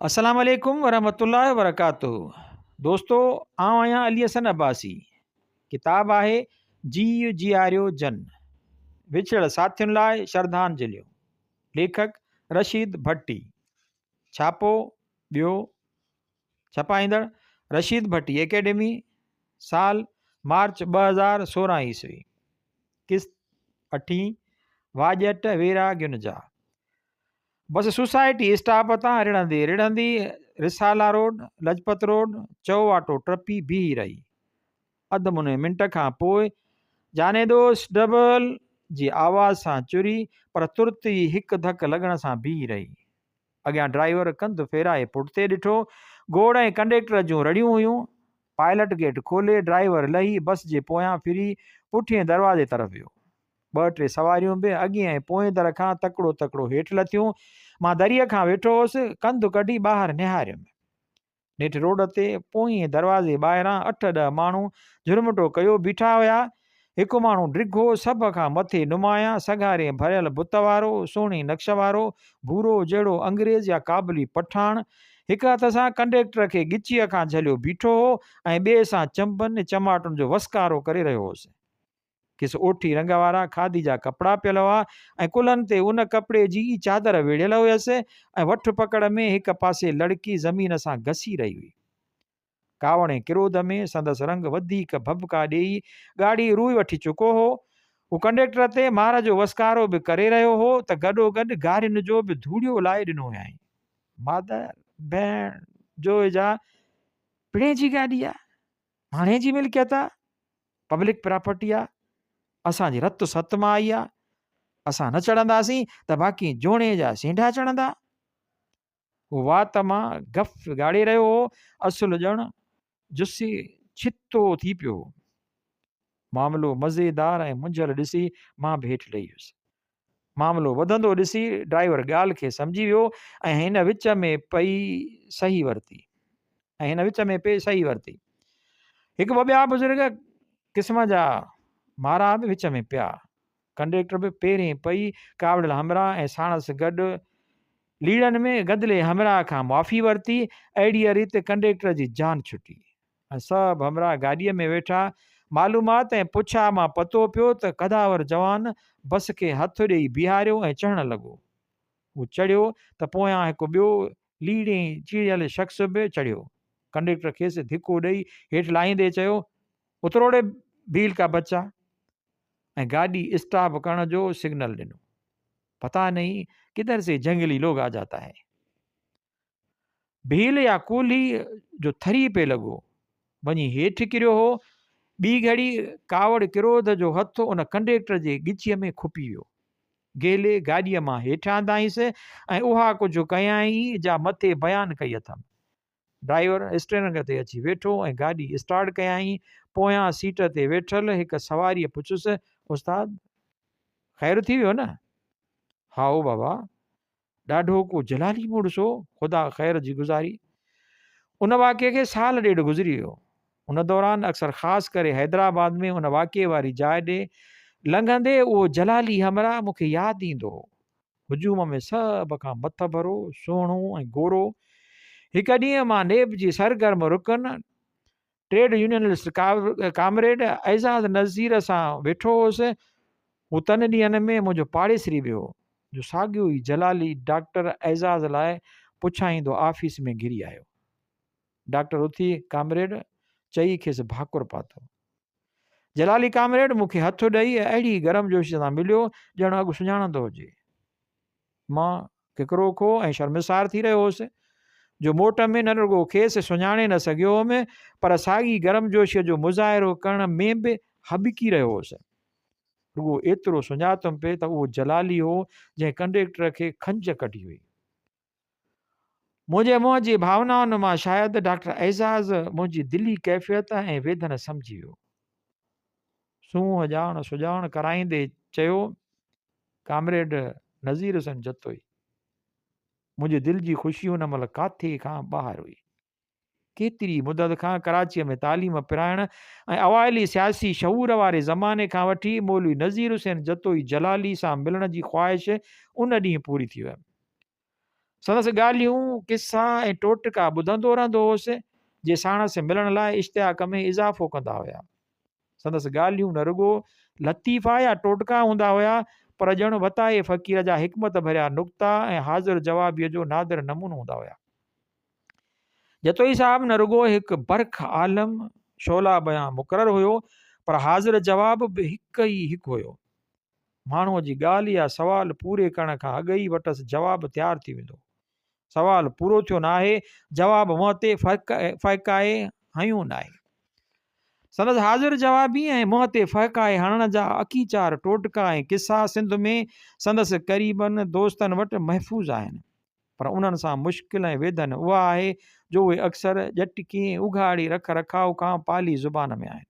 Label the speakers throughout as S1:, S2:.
S1: السلام عليڪم ورحمة الله وبرڪاته دوستو آئون آهيان علي حسن عباسي ڪتاب آهي جيء جياريو جن وڇڙيل ساٿين لاء شرڌانجليون ليکڪ رشيد ڀٽي ڇاپو ٻيو ڇپائيندڙ رشيد ڀٽي اڪيڊمي سال مارچ 2016 عيسوي قسط اٺين واڄٽ ويراڳين جا بس سوسائٽي اسٽاپ تان رڙهندي رڙهندي رسالا روڊ، لجپت روڊ، چئوواٽو ٽپي بيهي رهي. اڌ مني منٽ کان پوء جاني دوست ڊبل جي آواز سان چري پر ترت ئي هڪ ڌڪ لڳڻ سان بيهي رهي. اڳيان ڊرائيور ڪنڌ ڦيرائي پٺتي ڏٺو. گوڙ ۽ ڪنڊيڪٽر جون رڙيون هيون. پائلٽ گيٽ کولي ڊرائيور لهي بس جي پويان ڦري پٺئين دروازي طرف ويو. ٻه ٽي سواريون به اڳئين ۽ پوئين در کان تڪڙو تڪڙو هيٺ لٿيون. مان دريء کان ويٺو هوس، ڪنڌ ڪڍي ٻاهر نهاريم. نيٺ روڊ تي پوئين دروازي ٻاهران اٺ ڏهه ماڻهو جهرمٽو ڪيو بيٺا هيا. هڪ ماڻهو ڊگهو، سڀ کان مٿي نمايان، سگهاري ڀريل بت وارو، سهڻي نقش وارو، ڀورو جهڙو انگريز يا ڪابلي پٺاڻ، هڪ هٿ سان ڪنڊيڪٽر کي ڳچيء کان جهليو بيٺو هو ۽ ٻئي سان چنبن چماٽن جو وسڪارو ڪري رهيو هوس. کيس اوٺي رنگ وارا کاڌي جا ڪپڙا پيل هئا ۽ ڪلهن تي ان ڪپڙي جي ئي چادر ويڙهيل هيس ۽ وٺ پڪڙ ۾ هڪ پاسي لڙڪي زمين سان گسي رهي هئي. ڪاوڙ ۽ ڪروڌ ۾ سندس رنگ وڌيڪ ڀڀڪا ڏيئي ڳاڙهي روئي وٺي چڪو هو. هو ڪنڊيڪٽر تي مار جو وسڪارو به ڪري رهيو هو ته گڏوگڏ گارين جو به ڌوڙيو لائي ڏنو هيائين. مادر، ڀيڻ، جوء جا پڻهين جي گاڏي آ، ماڻهين جي ملڪيت آ، پبلڪ پراپرٽي آ، اسان جي رت ست مان آئي آ، اسان نه چڙهنداسين ته باقي جوڻي جا سينڍا چڙهندا. هو وات مان گف ڳاڙي رهيو هو، اصل ڄڻ جسي ڇتو ٿي پيو هو. معاملو مزيدار ۽ منجهيل ڏسي مان به هيٺ لهي ويس. معاملو وڌندو ڏسي ڊرائيور ڳالهه کي سمجهي ويو ۽ هن وچ ۾ پئي صحيح ورتي ۽ هن وچ ۾ پئي صحيح ورتي. هڪ ٻه ٻيا بزرگ قسم جا مارا به وچ ۾ پيا. ڪنڊيڪٽر به پهرين پئي ڪاوڙيل همراهه ۽ ساڻس گڏ ليڙن ۾ گدلي همراهه کان معافي ورتي. اهڙيء ريت ڪنڊيڪٽر جي جان ڇٽي. ۽ سڀ همراهه گاڏيء ۾ ويٺا. معلومات ۽ پڇا مان پتو پيو ته قداور جوان بس کي هٿ ڏيئي بيهاريو ۽ چڙهڻ لڳو. هو چڙهيو ته پويان هڪ ٻيو ليڙين چيڙيل شخص به چڙهيو. ڪنڊيڪٽر کيس ڌڪو ڏيئي هيٺ لاهيندي چيو، اترو ڙي ڀيل ڪا بچا! ۽ گاڏي اسٽاپ ڪرڻ جو سگنل ڏنو. پتا نهين ڪڌر سي جهنگلي لوگ آ جاتا هي. ڀيل يا ڪولهي جو ٿري پئي لڳو، وڃي هيٺ ڪريو هو. ٻي گهڙي ڪاوڙ ڪروڌ جو هٿ ان ڪنڊيڪٽر جي ڳچيء ۾ کپي ويو. گهلي گاڏيء مان هيٺ آندائينس ۽ اها ڪجهه ڪيائين جا مٿي بيان ڪئي اٿم. ڊرائيور اسٽيرنگ تي اچي ويٺو ۽ گاڏي اسٽارٽ ڪيائين. پويان سيٽ تي ويٺل هڪ سواريء پڇيس، استاد! خير ٿي ويو نه؟ هائو بابا! ڏاڍو ڪو جلالي مڙس هو، خدا خير جي گذاري. ان واقعي کي سال ڏيڍ گذري ويو. ان دوران اڪثر خاص ڪري حيدرآباد ۾ ان واقعي واري جاء ڏي لنگهندي اهو جلالي همراهه مون کي ياد ايندو هو. هجوم ۾ سڀ کان مٿڀرو، سهڻو ۽ گورو. هڪ ڏينهن مان نيب جي سرگرم رڪن ٽريڊ يونينلسٽ ڪامريڊ اعزاز نذير سان ويٺو هوس. هو تن ڏينهن ۾ منهنجو پاڙيسري به هو، جو ساڳيو ئي جلالي ڊاڪٽر اعزاز لاء پڇائيندو آفيس ۾ گهري آيو. ڊاڪٽر اٿي ڪامريڊ چئي کيس ڀاڪر پاتو. جلالي ڪامريڊ مون کي هٿ ڏئي اهڙي گرمجوشي سان مليو ڄڻ اڳ سڃاڻندو هجي. مان ڪڪروکو ۽ شرمسار ٿي رهيو هوس، جو موٽ ۾ نه رڳو کيس سڃاڻي نه سگهيو هوم، پر ساڳي گرمجوشيء جو مظاهرو ڪرڻ ۾ به هٻڪي رهيو هوس. رڳو ايترو سڃاتم پئي ته اهو جلالي هو، جنهن ڪنڊيڪٽر کي کنج ڪڍي هئي. منهنجي منهن جي ڀاونائن مان شايد ڊاڪٽر اعجاز منهنجي دلي ڪيفيت ۽ ويڌن سمجهي ويو. سونهن ڄاڻ سڄاڻ ڪرائيندي چيو، ڪامريڊ نذير حسين جتوئي. منهنجي دل جي خوشي ان مهل ڪاٿي کان ٻاهر هئي. ڪيتري مدت کان ڪراچيء ۾ تعليم پرائڻ ۽ اوائلي سياسي شعور واري زماني کان وٺي مولوي نذير حسين جتوئي جلالي سان ملڻ جي خواهش ان ڏينهن پوري ٿي ويم. سندس ڳالهيون، قصا ۽ ٽوٽڪا ٻڌندو رهندو هوس، جي ساڻس ملڻ لاء اشتياق ۾ اضافو ڪندا هيا. سندس ڳالهيون نه رڳو لطيفا يا ٽوٽڪا هوندا هيا، پر ڄڻ وتائي فقير جا حڪمت ڀريا نقطا ۽ حاضر جوابيء جو نادر نمونو هوندا هيا. جتوئي صاحب نه رڳو هڪ برک عالم، شعله بيان مقرر هيو، پر حاضر جواب به هڪ ئي هڪ هيو. ماڻهوء جي ڳالهه يا سوال پوري ڪرڻ کان اڳ ئي وٽس جواب تيار ٿي ويندو هو. سوال پورو ٿيو ناهي، جواب منهن تي ڦهڪائي هنيو ناهي. سندس حاضر جوابي ۽ منهن تي ڦهڪائي هڻڻ جا اڪيچار ٽوٽڪا ۽ قصا سنڌ ۾ سندس قريبن دوستن وٽ محفوظ آهن. پر انهن سان مشڪل ۽ ويڌن اها آهي جو اهي اڪثر ڄٽڪي ۽ اگهاڙي رک رکاء کان پالي زبان ۾ آهن.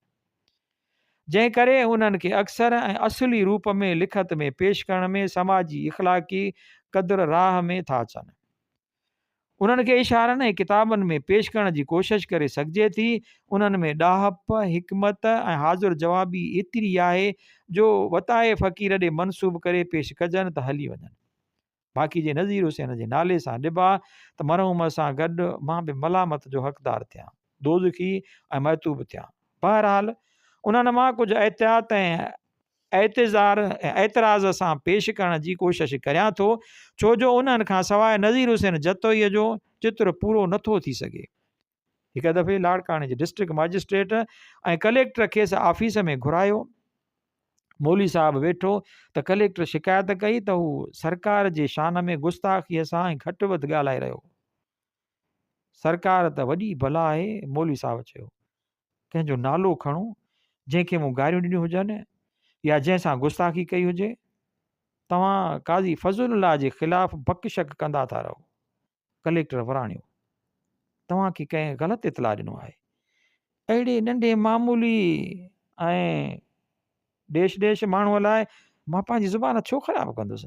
S1: جنهن ڪري انهن کي اڪثر ۽ اصلي روپ ۾ لکت ۾ پيش ڪرڻ ۾ سماجي اخلاقي قدر راهه ۾ ٿا اچن. انهن کي اشارن ۽ ڪتابن ۾ پيش ڪرڻ جي ڪوشش ڪري سگهجي ٿي. انهن ۾ ڏاهپ، حڪمت ۽ حاضر جوابي ايتري آهي جو وتائي فقير ڏي منسوب ڪري پيش ڪجن ته هلي وڃن. باقي جي نذير حسين جي نالي سان ڏبا ته مرحوم سان گڏ مان به ملامت جو حقدار ٿيان، دوزخي ۽ معتوب ٿيان. بهرحال انهن مان ڪجهه احتياط ۽ اعتذار ۽ اعتراض سان پيش ڪرڻ جي ڪوشش ڪريان ٿو، ڇو جو انهن کان سواء نذير حسين جتوئيء جو چتر پورو نٿو ٿي سگهي. هڪ دفعي لاڙڪاڻي جي ڊسٽرڪٽ مئجسٽريٽ ۽ ڪليڪٽر کيس آفيس ۾ گهرايو. مولوي صاحب ويٺو ته ڪليڪٽر شڪايت ڪئي ته هو سرڪار جي شان ۾ گستاخيء سان ۽ گهٽ وڌ ڳالهائي رهيو هو. سرڪار ته وڏي بلا آهي، مولوي صاحب چيو. ڪنهن جو نالو کڻو جنهن کي مون گاريون ڏنيون هجن يا جنهن سان گستاخي ڪئي هجي. توهان قاضي فضل الله جي خلاف بڪ شڪ ڪندا ٿا رهو. ڪليڪٽر وراڻيو، توهان کي ڪنهن غلط اطلاع ڏنو آهي. اهڙي ننڍي معمولي ۽ ڊيش ڊيش ماڻهوء لاء مان پنهنجي زبان ڇو خراب ڪندس؟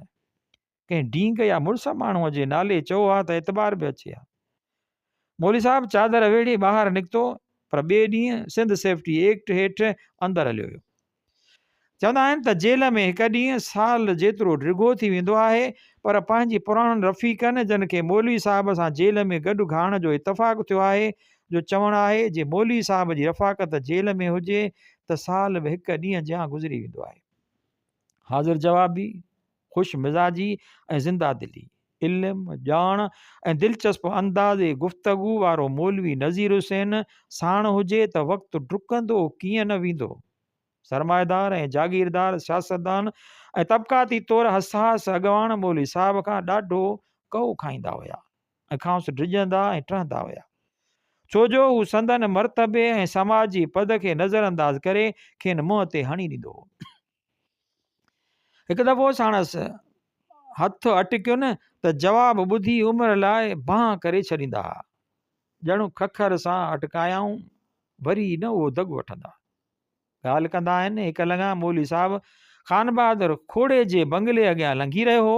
S1: ڪنهن ڊينگ يا مڙس ماڻهوء جي نالي چئو ها ته اعتبار به اچي ها. مولوي صاحب چادر ويڙهي ٻاهر نڪتو پر ٻئي ڏينهن سنڌ سيفٽي ايڪٽ هيٺ اندر هليو ويو. چوندا آهن ته جيل ۾ هڪ ڏينهن سال جيترو ڊگهو ٿي ويندو آهي پر پنهنجي پراڻن رفيقن جن کي مولوي صاحب سان جيل ۾ گڏ گهارڻ جو اتفاق ٿيو آهي جو چوڻ آهي جي مولوي صاحب جي رفاقت جيل ۾ هجي ته سال به هڪ ڏينهن جيان گذري ويندو آهي. حاضر جوابي، خوش مزاجي ۽ زنده دلي، علم، ڄاڻ ۽ دلچسپ انداز گفتگو وارو مولوي نذير حسين ساڻ هجي ته وقت ڊڪندو ڪيئن نه ويندو. سرمائيدار ۽ جاگيردار سياستدان ۽ طبقاتي طور حساس اڳواڻ مولوي صاحب کان ڏاڍو ڪئو کائيندا هيا ۽ کانئس ڊڄندا ۽ ٽهندا هيا ڇو جو هو سندن مرتبي ۽ سماجي پد کي نظرانداز ڪري کين منهن تي هڻي ڏيندو هو. هڪ دفعو ساڻس هٿ اٽڪين ته جواب ٻڌي عمر لاء بانهه ڪري ڇڏيندا ها. ڄڻ ککر سان اٽڪايائون وري نه اهو دڳ وٺندا. ڳالهه ڪندا آهن. هڪ لڱا مولوي صاحب خانبهادر کوڙي جي بنگلي اڳيان لنگهي رهيو هو،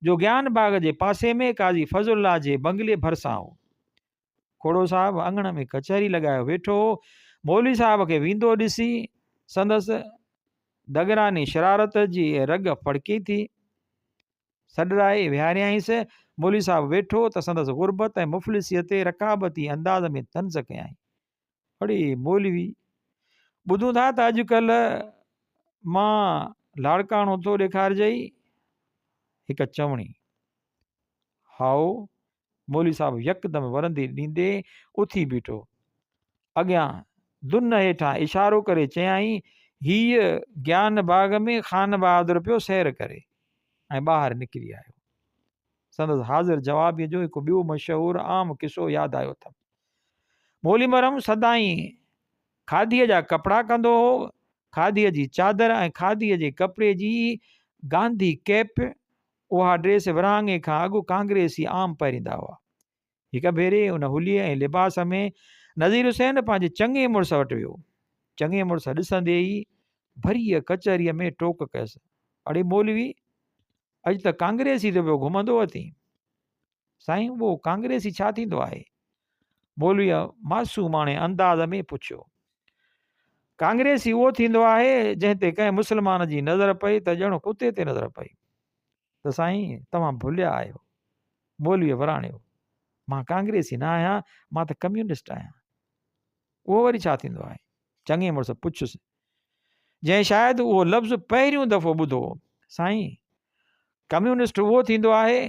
S1: جو گيان باغ جي پاسي ۾ قاضي فضل الله جي بنگلي ڀرسان هو. کوڙو صاحب اڱڻ ۾ ڪچهري لڳايو ويٺو هو. مولوي صاحب کي ويندو ڏسي سندس دگراني شرارت جي رڳ ڦڙڪي ٿي. سڏرائي ويهاريائينس. مولوي صاحب ويٺو ته سندس غربت ۽ مفلسيء تي رقابتي انداز ۾ طنز ڪيائين. اڙي مولوي! ٻڌون ٿا ته اڄڪلهه مان لاڙڪاڻو ٿو ڏيکارجئي. هڪ چوڻي. هائو! مولوي صاحب يڪدم ورندي ڏيندي اٿي بيٺو. اڳيان دن هيٺان اشارو ڪري چيائين، هيء گيان باغ ۾ خانبهادر پيو سير ڪري. ۽ ٻاهر نڪري آيو. سندس حاضر جوابيء جو هڪ ٻيو مشهور عام قصو ياد آيو اٿم. مولوي مرحوم سدائين کاڌيء جا ڪپڙا ڪندو هو. کاڌيء جي چادر ۽ کاڌيء جي ڪپڙي جي گانڌي ڪيپ، اها ڊريس ورهاڱي کان اڳ ڪانگريسي عام پهريندا هئا. هڪ ڀيري ان حليي ۽ لباس ۾ نذير حسين پنهنجي چڱي مڙس وٽ ويو. چڱي مڙس ڏسندي ئي ڀريء ڪچهريء ۾ ٽوڪ ڪيس، اڙي مولوي! اڄ ته ڪانگريسي ٿيو پيو گهمندو اٿين. سائين اهو ڪانگريسي ڇا ٿيندو آهي؟ مولويء معصوماڻي انداز ۾ پڇيو. ڪانگريسي اهو ٿيندو آهي جنهن تي ڪنهن مسلمان جي نظر پئي ته ڄڻ ڪتي تي نظر پئي. ته سائين توهان ڀليا آهيو. مولويء وراڻيو، مان ڪانگريسي نه آهيان، مان ته ڪميونسٽ آهيان. اهو وري ڇا ٿيندو آهي؟ چڱي مڙس پڇيس، جنهن شايد اهو لفظ پهريون دفعو ٻڌو هو. سائين، ڪميونسٽ اهو ٿيندو آهي،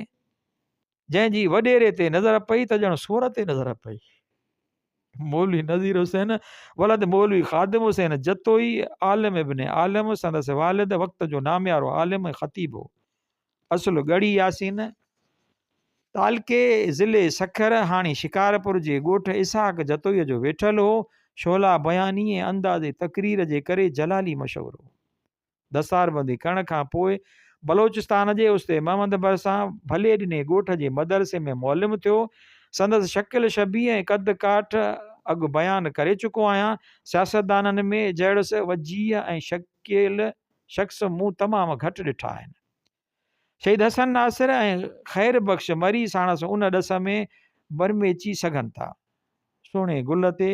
S1: جنهن جي وڏيري تي نظر پئي ته ڄڻ سون تي نظر پئي. مولوي نذير حسين ولد مولوي خادم حسين جتوئي عالم ابن عالم سندس والد وقت جو ناميارو عالم ۽ خطيب هو. اصل ڳڙهي ياسين، تعلقي ضلعي سکر هاڻي شڪارپور جي ڳوٺ اسحاق جتوئيء جو ويٺل هو. شعلا بياني ۽ انداز تقرير جي ڪري جلالي مشهور هو. دستاربندي ڪرڻ کان پوء بلوچستان جي استي محمد ڀرسان ڀلي ڏني ڳوٺ جي مدرسي ۾ معلم ٿيو. سندس شڪل شبيهه ۽ قد ڪاٺ اڳ بيان ڪري چڪو آهيان. سياستدانن ۾ جهڙس وجيهه ۽ شڪيل شخص مون تمام گهٽ ڏٺا آهن. شهيد حسن ناصر ۽ خير بخش مري ساڻس ان ڏس ۾ برميچي سگهن ٿا. سهڻي گل تي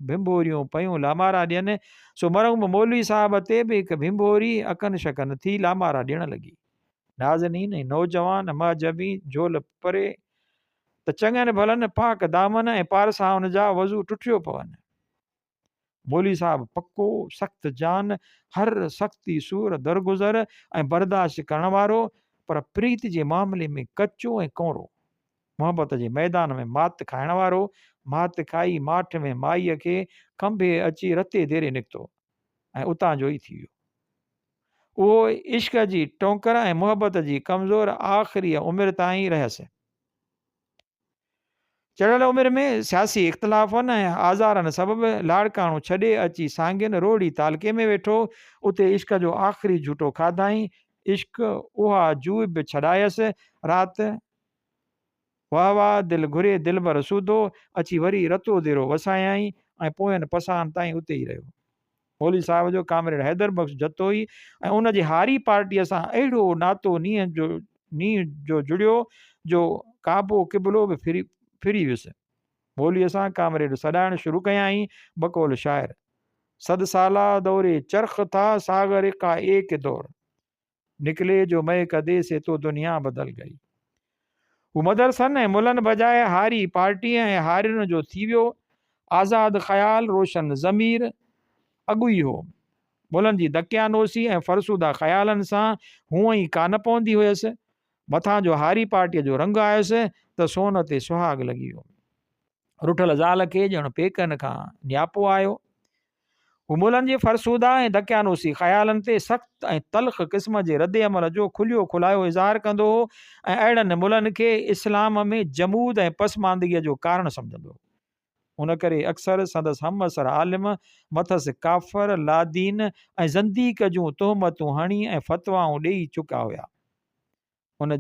S1: ڀنڀوريون پيون لامارا ڏين، سو مرحوم مولوي صاحب تي به هڪ ڀنڀوري اڪن شڪن ٿي لامارا ڏيڻ لڳي. نازنين ۽ نوجوان مهجبين جهول پري ته چڱن ڀلن پاڪ دامن ۽ پارسائن جا وضو ٽٽيو پون. مولوي صاحب پڪو، سخت جان، هر سختي سور درگذر ۽ برداشت ڪرڻ وارو، پر پريت جي معاملي ۾ ڪچو ۽ ڪؤنرو. محبت جي ميدان ۾ مات کائڻ وارو، مات کائي ماٺ ۾ مائيء کي کنڀي اچي رتي ديري نڪتو ۽ اتان جو ئي ٿي ويو. اهو عشق جي ٽونڪر ۽ محبت جي ڪمزور آخريء عمر تائين رهيس. چڙهيل عمر ۾ سياسي اختلافن ۽ آزارن سبب لاڙڪاڻو ڇڏي اچي سانگين روهڙي تعلقي ۾ ويٺو. اتي عشق جو آخري جهوٽو کاڌائين. عشق اها جوء به ڇڏايس. رات وهه واهه دل گهري دلبر سوڌو اچي وري رتو ديرو وسايائين ۽ پوين پساهن تائين اتي ئي رهيو. مولوي صاحب جو ڪامريڊ حيدر بخش جتوئي ۽ ان جي هاري پارٽيء سان اهڙو ناتو نينهن جو نينهن جو جڙيو جو ڪعبو قبلو به ڦري ڦري ويس. مولويء سان ڪامريڊ سڏائڻ شروع ڪيائين بقول شاعر، صد سالا دوري چرخ ٿا ساغر ڪا ايڪ دور. نڪلي جو مئي ڪدي سي تو دنيا بدل گئي. هو مدرسن ۽ ملن بجاء هاري پارٽيء ۽ هارين جو ٿي ويو. آزاد خيال، روشن ضمير اڳ ئي هو. ملن جي دقيانوسي ۽ فرسوده خيالن سان هونء ئي ڪا نه پوندي هيس. مٿان جو هاري پارٽيء جو رنگ آيس ته سون تي سهاڳ لڳي ويو. رٺل زال کي ڄڻ پيڪن کان نياپو آيو. هو ملن جي فرسوده ۽ دقيانوسي خيالن تي سخت ۽ تلخ قسم جي ردعمل جو کليو کلايو اظهار ڪندو هو ۽ اهڙن ملن کي اسلام ۾ جمود ۽ پسماندگيء جو ڪارڻ سمجهندو هو. ان ڪري اڪثر سندس همعصر عالم مٿس ڪافر، لادين ۽ زنديق جون تهمتون هڻي ۽ فتوائون ڏيئي چڪا هيا. ان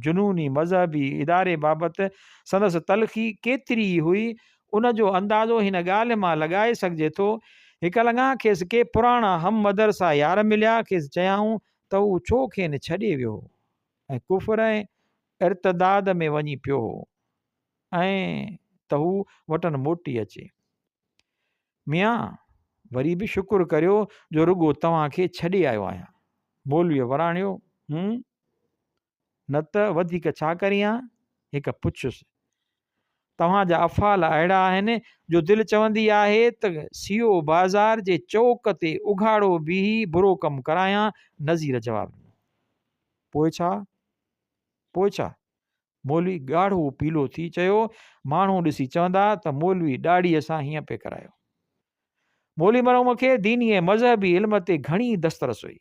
S1: جنوني مذهبي اداري بابت سندس تلخي ڪيتري هئي، ان جو اندازو هن ڳالهه مان لڳائي سگهجي ٿو. هڪ لڱا کيس ڪي پراڻا هم مدرسه يار مليا، کيس چيائون ته هو ڇو کين ڇڏي ويو هو ۽ ڪفر ۽ ارتداد ۾ وڃي پيو هو ۽ ته هو وٽن موٽي اچي. ميان! وري به شڪر ڪريو جو رڳو توهان کي ڇڏي آيو آهيان. مولويء وراڻيو، هون، نه ته وڌيڪ ڇا ڪريان؟ هڪ پڇيس. توهان جا افعال اهڙا آهن جو دل چوندي آهي ته سيو بازار جي چوڪ تي اگهاڙو بيهي برو ڪم ڪرايان. نذير جواب ڏنو. پوء ڇا؟ پوء ڇا؟ مولوي ڳاڙهو پيلو ٿي چيو، ماڻهو ڏسي چوندا ته مولوي ڏاڙهيء سان هيئن پئي ڪرايو. مولوي مرحوم کي ديني ۽ مذهبي علم تي گهڻي دسترس هئي.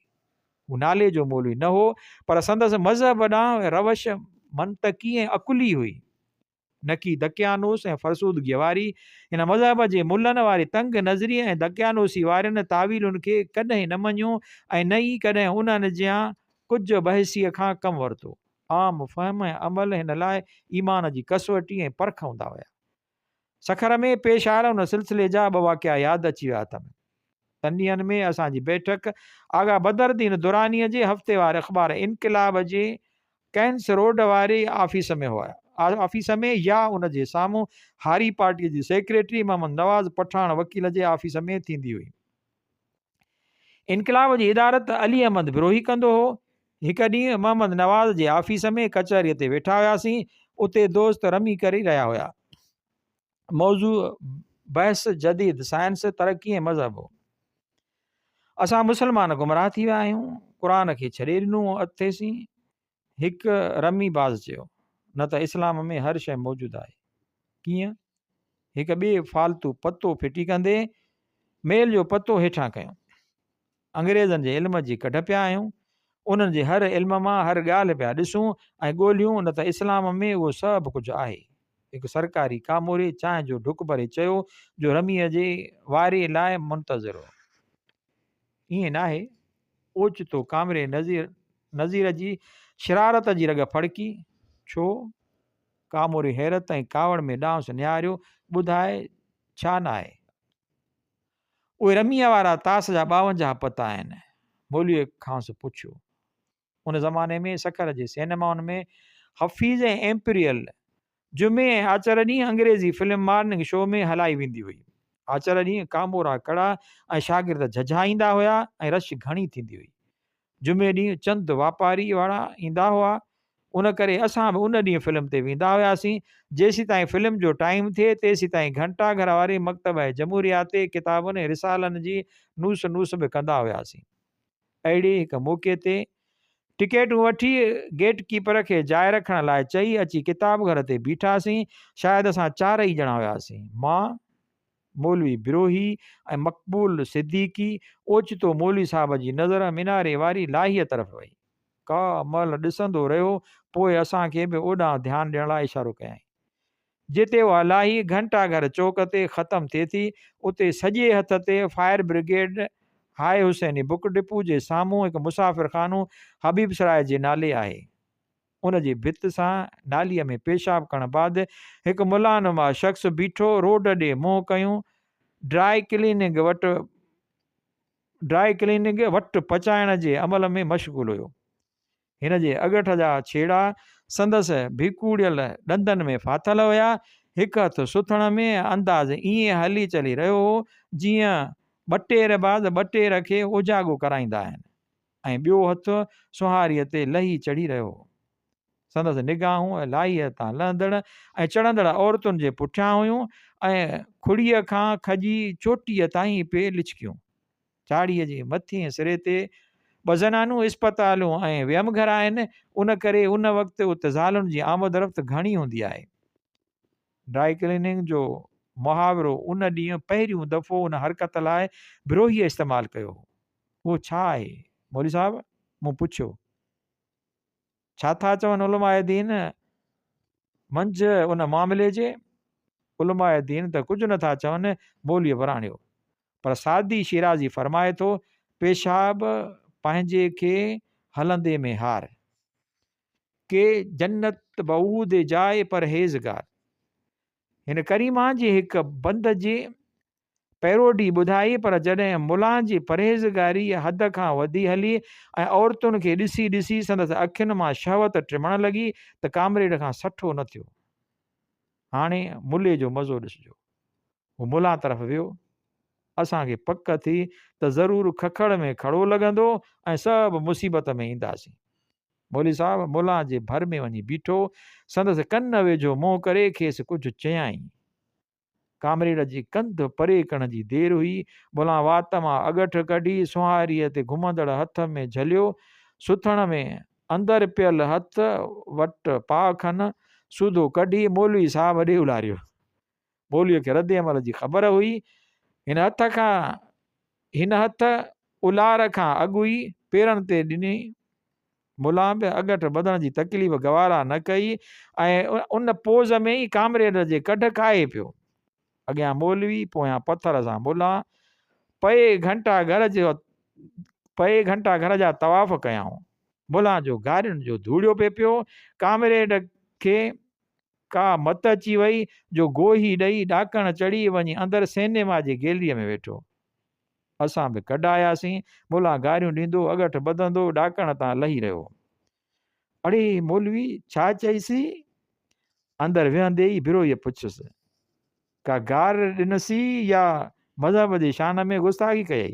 S1: هو نالي جو مولوي نه هو، پر سندس مذهب ڏانهن روش منطقي ۽ عقلي هئي، نه ڪي دقيانوس ۽ فرسودگيء واري. هن مذهب جي ملن واري تنگ نظري ۽ دقيانوسي وارين تاويلن کي ڪڏهن نه مڃيو ۽ نه ئي ڪڏهن انهن جيان ڪج بحثيء کان ڪم ورتو. عام فهم ۽ عمل هن لاء ايمان جي ڪسوٽي ۽ پرک هوندا هيا. سکر ۾ پيش آيل ان سلسلي جا ٻه واقعا ياد اچي ويا اٿم. تن ڏينهن ۾ اسان جي بيٺڪ آغا بدرالدين درانيء جي هفتيوار اخبار انقلاب جي ڪئنس روڊ واري آفيس ۾ هئا. آفيس ۾ يا ان جي سامهون هاري پارٽيء جي سيڪريٽري محمد نواز پٺاڻ وڪيل جي آفيس ۾ ٿيندي هئي. انقلاب جي ادارت علي احمد بروهي ڪندو هو. هڪ ڏينهن محمد نواز جي آفيس ۾ ڪچهريء تي ويٺا هياسين. اتي دوست رمي ڪري رهيا هيا. موضوع بحث جديد سائنس، ترقي ۽ مذهب هو. اسان مسلمان گمراهه ٿي ويا آهيون، قرآن کي ڇڏي ڏنو اٿيسين. هڪ رمي باز چيو، نه ته اسلام ۾ هر شيء موجود آهي. ڪيئن؟ هڪ ٻئي فالتو پتو ڦٽي ڪندي ميل جو پتو هيٺان کنيو. انگريزن جي علم جي ڪڍ پيا آهيون، انهن جي هر علم مان هر ڳالهه پيا ڏسون ۽ ڳوليون، نه ته اسلام ۾ اهو سڀ ڪجهه آهي. هڪ سرڪاري ڪاموري چانهه جو ڍڪ ڀري چيو، جو رميء جي واري لاء منتظر هو. ائين ناهي. اوچتو ڪامري نذير نذير جي شرارت جي رڳ ڦڙڪي. ڇو؟ ڪاموري حيرت ۽ ڪاوڙ ۾ ڏانهس نهاريو، ٻڌاء ڇا ناهي؟ اهي رميء وارا تاس جا 52 پتا آهن. مولويء کانئس پڇيو. ان زماني ۾ سکر جي سئنيمائن ۾ حفيظ ۽ ايمپريل جمعي ۽ آچر ڏينهن انگريزي فلم مارننگ شو ۾ هلائي ويندي هئي. آچر ڏينهن ڪامورا ڪڙا ۽ شاگرد جهجها ايندا هيا ۽ رش گهڻي ٿيندي هئي. جمعي ڏينهن چند واپاري وارا ايندا هئا، ان ڪري اسان به ان ڏينهن فلم تي ويندا هياسين. جيسيتائين فلم جو ٽائيم ٿئي، تيسيتائين گهنٽا گهر واري مڪتبه جمهوريه تي ڪتابن ۽ رسالن جي نوس نوس به ڪندا هياسين. اهڙي هڪ موقعي تي ٽڪيٽون وٺي گيٽ ڪيپر کي جاء رکڻ لاء چئي اچي ڪتاب گهر تي بيٺاسين. شايد اسان چارئي ڄڻا هياسين. مان، مولوي بروهي ۽ مقبول صديقي. اوچتو مولوي صاحب جي نظر مناري واري لاهيء طرف وئي. ڪا مهل ڏسندو رهيو، پوء اسان کي به اوڏانهن ڌيان ڏيڻ لاء اشارو ڪيائين. جتي اها لاهي گهنٽا گهر چوڪ تي ختم ٿئي ٿي، اتي سڄي هٿ تي fire brigade high Hussaini book depot جي سامهون هڪ مسافر خانو حبيب سراء جي نالي آهي. ان جي ڀت سان ناليء ۾ پيشاب ڪرڻ بعد هڪ ملان نما شخص بيٺو روڊ ڏي منهن ڪيون ڊرائي ڪليننگ وٽ ڊرائي ڪليننگ وٽ پچائڻ جي عمل ۾ مشغول هيو. هن جي اڳٺ جا ڇيڙا سندس ڀيڪوڙيل ڏندن ۾ ڦاٿل هيا. هڪ هٿ سٿڻ ۾ انداز ائين هلي چلي رهيو هو، جيئن ٻٽير باز ٻٽير کي اوجاڳو ڪرائيندا آهن ۽ ٻيو هٿ سونهاريء تي لهي چڙهي رهيو هو. سندس نگاهون لاهيء تان لهندڙ ۽ چڙهندڙ عورتن جي پٺيان هيون ۽ کڙيء کان کڄي چوٽيء تائين پئي لڇڪيون. چاڙهيء جي مٿئين سري تي ٻه زنانون اسپتالون ۽ ويم گهر آهن، ان ڪري ان وقت ات زالن جي آمد رفت گهڻي هوندي آهي. ڊرائي ڪليننگ جو محاورو ان ڏينهن پهريون دفعو ان حرڪت لاء بروهيء استعمال ڪيو هو. اهو ڇا آهي مولوي صاحب؟ مون پڇيو. ڇا ٿا چون علماء دين منجهه ان معاملي جي؟ علماء دين ته ڪجهه نه ٿا چون، مولويء وراڻيو. پر سعدي شيرازي فرمائي ٿو، پيشاب پنهنجي کي هلندي ۾ هار، ڪي جنت بعود جاء پرهيزگار. هن ڪريما جي هڪ بند جي پيروڊي ٻڌائي، پر جڏهن ملان جي پرهيزگاري حد کان وڌي هلي ۽ عورتن کي ڏسي ڏسي سندس اکين مان شهوت ٽمڻ لڳي ته ڪامريڊ کان سٺو نه ٿيو. هاڻي ملي جو مزو ڏسجو. هو ملان طرف ويو. اسان کي پڪ ٿي ته ضرور ککڙ ۾ کڙو لڳندو ۽ سڀ مصيبت ۾ اينداسين. مولوي صاحب ملان جي ڀر ۾ وڃي بيٺو. سندس ڪن ويجهو منهن ڪري کيس ڪجهه چيائين. ڪامريڊ جي ڪنڌ پري ڪرڻ جي دير هئي. ملان وات مان اڳٺ ڪڍي سونهاريء تي گهمندڙ هٿ ۾ جهليو. سٿڻ ۾ اندر پيل هٿ وٽ پاء کن سوڌو ڪڍي مولوي صاحب ڏي الاريو. مولويء کي رد عمل جي خبر هئي. هن هٿ کان هن هٿ الار کان اڳ ئي پيرن تي ڏني. ملان به اڳٺ ٻڌڻ جي تڪليف گوارا نه ڪئي ۽ ان پوز ۾ ئي ڪامريڊ جي ڪڍ ڪاهي پيو. اڳيان مولوي، پويان پٿر سان ملان. پئي گهنٽا گهر جو پئي گهنٽا گهر جا طواف ڪيائون. ملان جو گارين جو ڌوڙيو پئي پيو. ڪامريڊ کي ڪا مت اچي وئي جو گوهي ڏئي ڏاڪڻ چڙهي وڃي اندر سئنيما جي گيلريء ۾ ويٺو. اسان به ڪڍ آياسين. ملان گاريون ڏيندو، اڳٺ ٻڌندو ڏاڪڻ تان لهي رهيو. اڙي مولوي ڇا چئيسي؟ اندر ويهندي ئي بروهيء پڇيس. ڪا گار ڏنسي يا مذهب جي شان ۾ گستاخي ڪيئي؟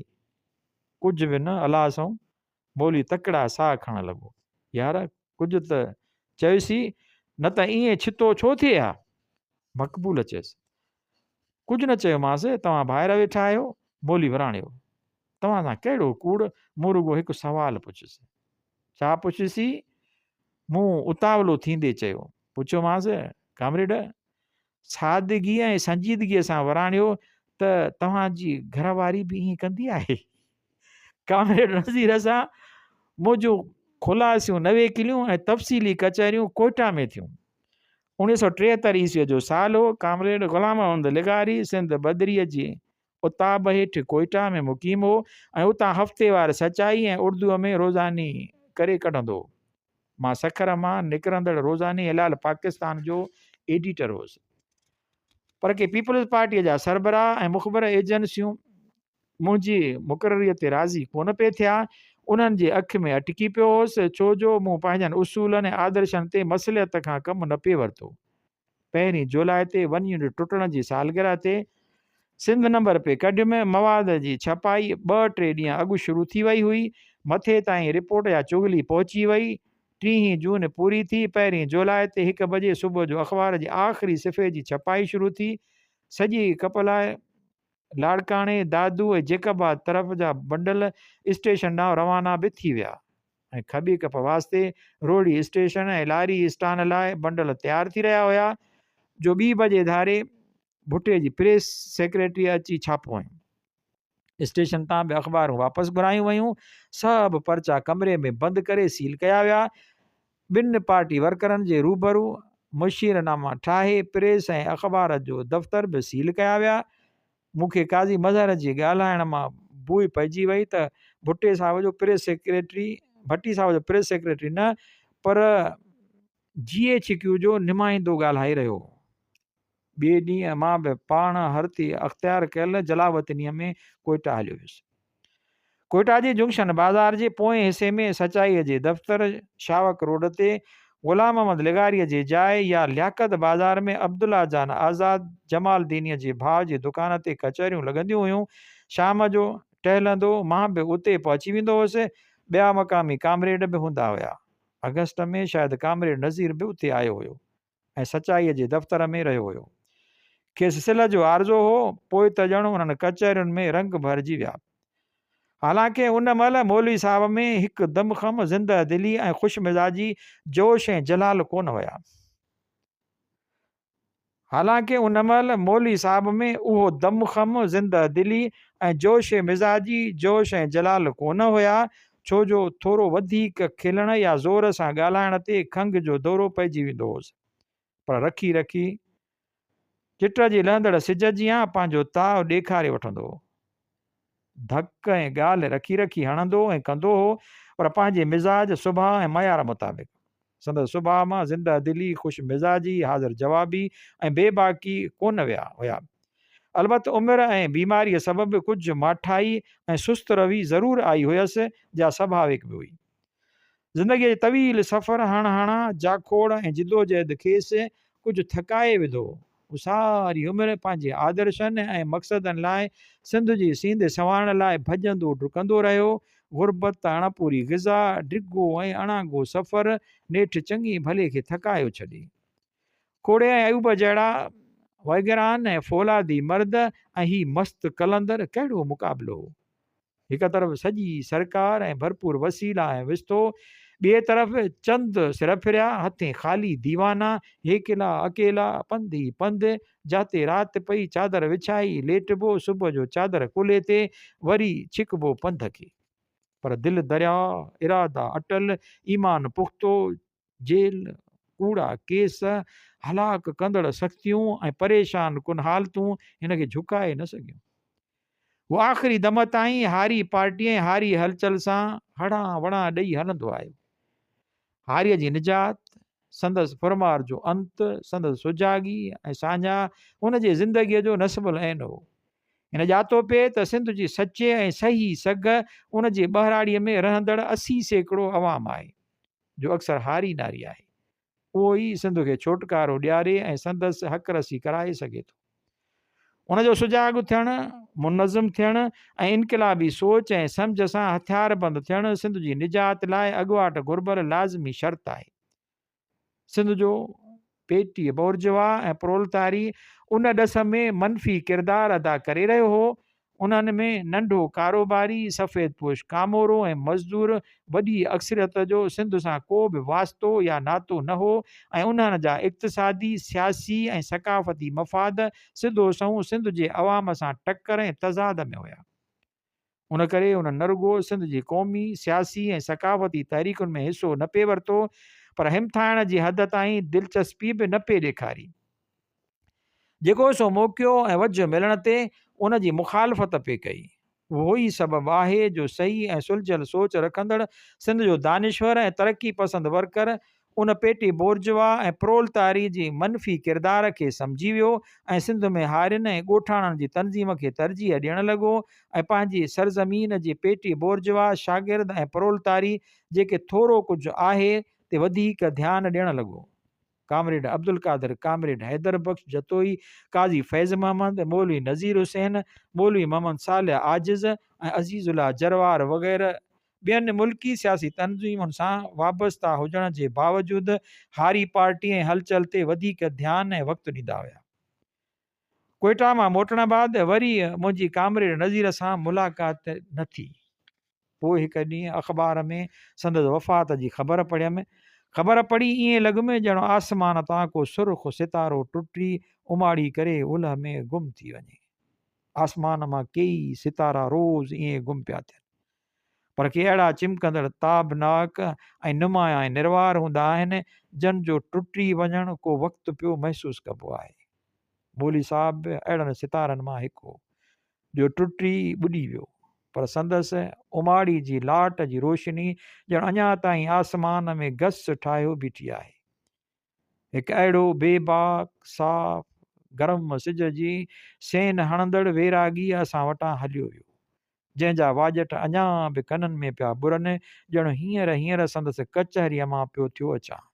S1: ڪجهه به نه الله سئون. مولوي تڪڙا ساهه کڻڻ لڳو. يار ڪجهه ته چيوسي. نه ته ائين ڇتو ڇو ٿئي ها؟ مقبول چيس. ڪجهه نه چيومانس، توهان ڀائر ويٺا آهيو. مولوي وراڻيو. توهان سان ڪهڙو ڪوڙ، مون رڳو هڪ سوال پڇيس. ڇا پڇيسي؟ مون اتاولو ٿيندي چيو. پڇيومانس، ڪامريڊ! سادگيء ۽ سنجيدگيء سان وراڻيو ته توهان جي گهر واري به ائين ڪندي آهي؟ ڪامريڊ نذير سان منهنجون خلاصيون نويڪليون ۽ تفصيلي ڪچهريون ڪوئٽا ۾ ٿيون. 1973 عيسويء جو سال هو. ڪامريڊ غلام محمد لغاري سنڌ بدريء جي اتاب هيٺ ڪوئٽا ۾ مقيم هو ۽ اتان هفتيوار سچائي ۽ اردوء ۾ روزاني ڪري ڪڍندو هو. مان سکر مان نڪرندڙ روزاني هلال پاڪستان جو ايڊيٽر هوس. پر ڪي پيپلز پارٽيء جا سربراهه ۽ مخبر ايجنسيون منهنجي مقرريء تي راضي ڪونه پئي ٿيا. انهن جي اک ۾ اٽڪي پيو هوس، ڇو جو مون پنهنجن اصولن ۽ آدرشن تي مصلحت کان ڪم نه پئي ورتو. پهرين جولاء تي ون يونٽ ٽٽڻ جي سالگرهه تي سنڌ نمبر پئي ڪڍيم. مواد جي ڇپائي ٻه ٽي ڏينهن اڳ شروع ٿي وئي هئي. مٿي تائين رپورٽ يا چغلي پهچي وئي. ٽيهين جون پوري ٿي. پهرين جولاء تي هڪ بجي صبح جو اخبار جي آخري صفحي جي ڇپائي شروع ٿي. سڄي ڪپلاء لاڙڪاڻي، دادو ۽ جيڪب آباد طرف جا بنڊل اسٽيشن ڏانهن روانا به ٿي ويا ۽ کٻي ڪپ واسطي روهڙي اسٽيشن ۽ لاري اسٽان لاء بنڊل تيار ٿي رهيا هيا جو ٻي بجي ڌاري ڀٽي جي پريس سيڪريٽريء اچي ڇاپو هنيو. اسٽيشن تان به اخبارون واپس گهرايون ويون. سڀ پرچا ڪمري ۾ بند ڪري سيل ڪيا ويا. ٻن پارٽي ورڪرن جي روبرو مشير ناما ٺاهي پريس ۽ اخبار جو دفتر به سيل ڪيا ويا. مون کي قاضي مظهر جي ڳالهائڻ مان بوء پئجي وئي ته ڀٽي صاحب جو پريس سيڪريٽري ڀٽي صاحب جو پريس سيڪريٽري نه پر جي ايڇ ڪيو جو نمائندو ڳالهائي رهيو هو. ٻئي ڏينهن مان به پاڻ هرتي اختيار ڪيل جلاوطنيء ۾ ڪوئٽا هليو ويس. ڪوئٽا جي جنڪشن بازار جي پوئين حصي ۾ سچائيء جي دفتر شاوڪ روڊ تي غلام محمد لغاريء جي جاء يا لياقت بازار ۾ عبدالله جان آزاد جمالدينيء جي ڀاء جي دڪان تي ڪچهريون لڳنديون هيون. شام جو ٽهلندو مان به اتي پهچي ويندو هوس. ٻيا مقامي ڪامريڊ به هوندا هيا. آگسٽ ۾ شايد ڪامريڊ نذير به اتي آيو هيو. ۽ سچائيء جي دفتر ۾ رهيو هيو. کيس سلهه جو عارضو هو، پوء ته ڄڻ انهن ڪچهرين ۾ رنگ ڀرجي ويا. حالانڪه ان مهل مولوي صاحب ۾ هڪ دم خم، زنده دلي ۽ خوش مزاجي، جوش ۽ جلال ڪونه هيا. حالانڪه ان مهل مولوي صاحب ۾ اهو دم خم، زنده دلي ۽ جوش مزاجي، جوش ۽ جلال ڪونه هيا، ڇو جو ٿورو وڌيڪ کلڻ يا زور سان ڳالهائڻ تي کنگهه جو دورو پئجي ويندو هوس. پر رکي رکي چٽ جي لهندڙ سج جيان پنهنجو تاء ڏيکاري وٺندو هو. ڌڪ ۽ ڳالهه رکي رکي هڻندو ۽ ڪندو هو، پر پنهنجي مزاج، سڀاء ۽ معيار مطابق. سندس سڀاء مان زنده دلي، خوش مزاجي، حاضر جوابي ۽ بي باڪي ڪونه ويا هيا. البت عمر ۽ بيماريء سبب ڪجهه ماٺائي ۽ سست روي ضرور آئي هيس، جا سڀاويڪ به هئي. زندگيء جي طويل سفر، هڻ هڻان، جاکوڙ ۽ جدوجهد کيس ڪجهه ٿڪائي وڌو هو. هو ساري عمر پنهنجي آدرشن ۽ مقصدن لاء سنڌ جي سينڌ سنوارڻ لاء ڀڄندو ڊڪندو رهيو. غربت، اڻپوري غذا، ڊگهو ۽ اڻانگو سفر نيٺ چڱي ڀلي کي ٿڪايو ڇڏي. کوڙي ۽ ايوب جهڙا ويگران ۽ فولادي مرد ۽ هي مست قلندر ڪهڙو مقابلو هو. هڪ طرف سڄي سرڪار ۽ ڀرپور وسيلا ۽ وستو، ٻئي طرف چند سرڦريا، هٿين خالي ديوانا، هيڪلا اڪيلا، پنڌ ئي پنڌ، جاتي رات پئي چادر وڇائي ليٽبو، صبح جو چادر ڪلهي تي، وري ڇڪبو پنڌ کي. پر دل درياء، ارادا اٽل، ايمان پختو، جيل، ڪوڙا ڪيس، هلاڪ ڪندڙ سختيون ۽ پريشان ڪن حالتون هن کي جهڪائي نه سگهيون. هو آخري دم تائين هاري پارٽي ۽ هاري هلچل سان هڙان وڙان ڏئي هلندو آيو. هاريء جي نجات، سندس ڦرمار جو انت، سندس سجاڳي ۽ ساڃاهه هن جي زندگيء جو نصب العين هو. هن ڄاتو پئي ته سنڌ جي سچي ۽ صحيح سگهه ان جي ٻهراڙيء ۾ رهندڙ 80% عوام آهي، جو اڪثر هاري ناري آهي. اهو ئي سنڌ کي ڇوٽڪارو ڏياري ۽ سندس حق رسي ڪرائي سگهي ٿو. ان جو سجاڳ ٿيڻ، منظم ٿيڻ ۽ انقلابي سوچ ۽ سمجهه سان هٿياربند ٿيڻ سنڌ جي نجات لاء اڳواٽ گهربل لازمي شرط آهي. سنڌ جو پيٽي بورجوا ۽ پرولتاري ان ڏس ۾ منفي ڪردار ادا ڪري رهيو هو. انهن ۾ ننڍو ڪاروباري، سفيد پوش ڪامورو ۽ مزدور وڏي اڪثريت جو سنڌ سان ڪو به واسطو يا ناتو نه هو ۽ انهن جا اقتصادي، سياسي ۽ ثقافتي مفاد سڌو سنئون سنڌ جي عوام سان ٽڪر ۽ تضاد ۾ هيا. ان ڪري انهن نه رڳو سنڌ جي قومي، سياسي ۽ ثقافتي تحريڪن ۾ حصو نه پئي ورتو، پر همٿائڻ جي حد تائين دلچسپي به نه پئي ڏيکاري. جيڪو سو موقعو ۽ وجهه ملڻ تي ان جي مخالفت پئي ڪئي. اهو ئي سبب آهي جو صحيح ۽ سلجهيل سوچ رکندڙ سنڌ جو دانشور ۽ ترقي پسند ورڪر ان پيٽي بورجوا ۽ پرولتاري جي منفي ڪردار کي سمجهي ويو ۽ سنڌ ۾ هارين ۽ ڳوٺاڻن جي تنظيم کي ترجيح ڏيڻ لڳو ۽ پنهنجي سرزمين جي پيٽي بورجوا شاگرد ۽ پرولتاري جيڪي ٿورو ڪجهه آهي تي وڌيڪ ڌيان ڏيڻ لڳو. ڪامريڊ عبدالقادر، ڪامريڊ حيدر بخش جتوئي، قاضي فيض محمد، مولوي نذير حسين، مولوي محمد صالح عاجز ۽ عزيز الله جروار وغيره ٻين ملڪي سياسي تنظيمن سان وابسته هجڻ جي باوجود هاري پارٽي ۽ هلچل تي وڌيڪ ڌيان ۽ وقت ڏيندا هيا. ڪوئيٽا مان موٽڻ بعد وري منهنجي ڪامريڊ نذير سان ملاقات نه ٿي. پوء هڪ ڏينهن اخبار ۾ سندس وفات جي خبر پڙهيم. خبر پڙهي ائين لڳم ڄڻ آسمان تان ڪو سرخ ستارو ٽٽي اماڙي ڪري اولهه ۾ گم ٿي وڃي. آسمان مان ڪيئي ستارا روز ائين گم پيا ٿين. پر ڪي اهڙا چمڪندڙ، تابناڪ ۽ نمايان ۽ نروار هوندا آهن، جن جو ٽٽي وڃڻ ڪو وقت پيو محسوس ڪبو آهي. مولوي صاحب به اهڙن ستارن مان هڪ هو، جو ٽٽي ٻڏي ويو، پر سندس اماڙي جي لاٽ جي روشني ڄڻ اڃا تائين آسمان ۾ گس ٺاهيو بيٺي آهي. هڪ اهڙو بي باڪ، صاف، گرم سج جي سين هڻندڙ ويراڳي اسان وٽان هليو ويو، جنهن جا واڄٽ اڃا به ڪنن ۾ پيا ٻرن، ڄڻ هينئر هينئر سندس ڪچهريء مان پيو ٿيو اچان.